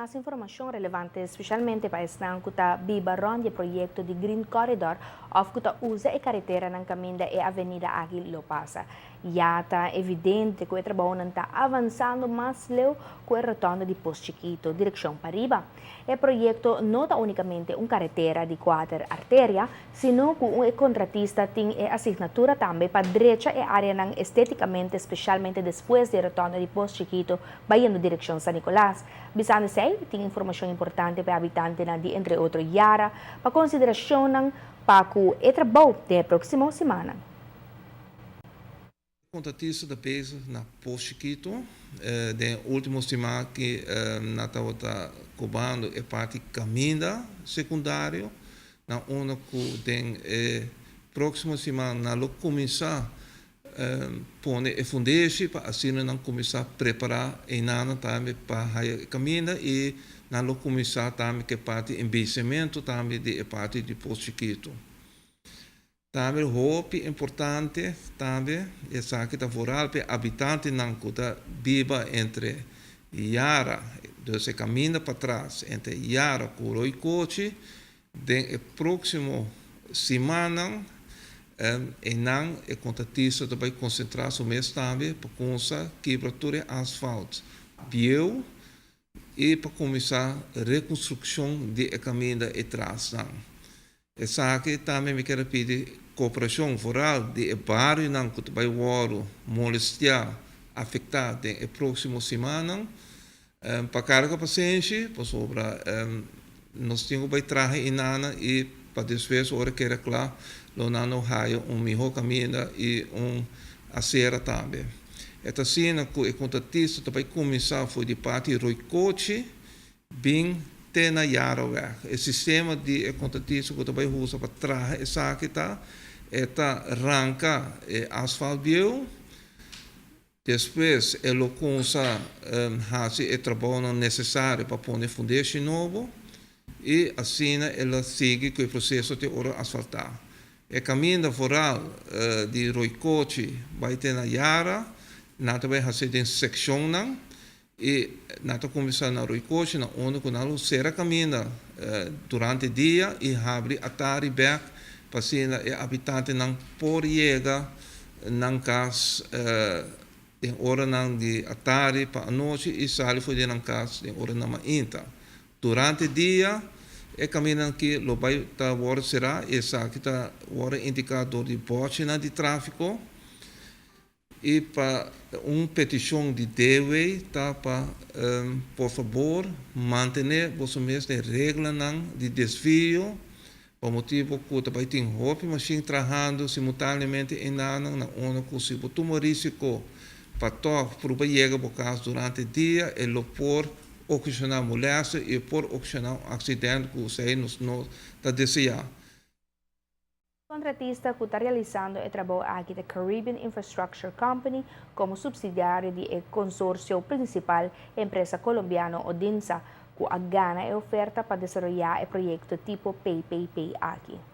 Mas informacion relevante, especialmente pa esnan cu ta biba rond di e proyecto di Green Corridor of cu ta usa e careteranan caminda e avenida aki lo pasa. Ya ta evidente cu e trabounan ta avansando mas leu cu e rotonda di Pos Chikito direccion pariba. E proyecto no ta unicamente un caretera di cuater arteria, sino cu un e contratista tin e asignatura tambe pa drecha e areanan esteticamente specialmente despues di e rotonda di Pos Chikito bayendo direccion San Nicolas. Bisando esey, tin informacion importante pa e habitantenan di entre otro Yara pa consideracionnan pa cu e trabou den e proximo simannan. Kontratista ta bezig na Pos Chikito. Den e ultimo siman aki nan tabata kobando e parti kaminda sekundario na unda ku den e próksimo siman nan lo kuminsá pone e fundeshi pa asina nan kuminsá prepará einanan tambe pa haya e kaminda i nan lo kuminsá tambe ku e parti embeyesimentu tambe di e parti di Pos Chikito. Tambe hopi importante tambe esaki ta vooral p'e habitantenan ku ta biba entre Yara, dus e kaminda patras entre Yara ku Roykochi, den e próksimo simannan einan e kontratista ta bai konsentrá su mes tambe pa kumsa kibra tur e asfalt bieu i pa kuminsá rekonstrukshon di e kaminda e trasnan. Esaki tambe mi kier a pidi koperashon vooral di e barionan ku ta bai wòrdu molestiá, afektá den e próksimo simannan pa karga pasenshi pasobra nos tin ku bai traha inana i pa despues ora keda kla lo nan no haya un mihó kaminda i un asera tambe. E ta asina ku e kontratista ta bai kuminsá for di parti Roykochi Bin te na Yaraweg. E sistema di e kontratista ku ta bai usa pa traha esaki ta, e ta ranka e asfalt bieu, despues e lo kumsa hasi e trabounan nesesario pa pone fundeshi nobo i asina e lo sigui ku e proseso te ora asfaltá. E kaminda vooral di Roykochi bai te na Yara, nan ta bai hasi den sekshonnan. I nan ta kuminsá na roi kochi na unda ku nan lo sera kaminda durante dia i habri atardi bèk pa asina e abitantenan por yega nan kas den oranan di atardi pa anochi i sali for di nan kas den oranan mainta. Durante dia e kamindanan aki lo bai ta wòrdu será i esaki ta wòrdu indiká dor di bòchinan di tráfiko. I pa un petishon di DW ta pa por fabor mantené boso mes den reglanan di desvio pa motibu ku ta bai tin hopi mashin trahando simultaneamente enanan na unda ku si bo tuma risiko pa tòg pruba yega bo kas durante dia e lo por okashoná molèster i e por okashoná un aksident ku esei nos no ta deseá. Kontratista ku ta realisando e trabou aki ta Caribbean Infrastructure Company komo supsidiario di e konsorsio prinsipal, e empresa kolombiano Odinsa, ku a gana e oferta pa desaroyá e proyekto tipo PPP aki.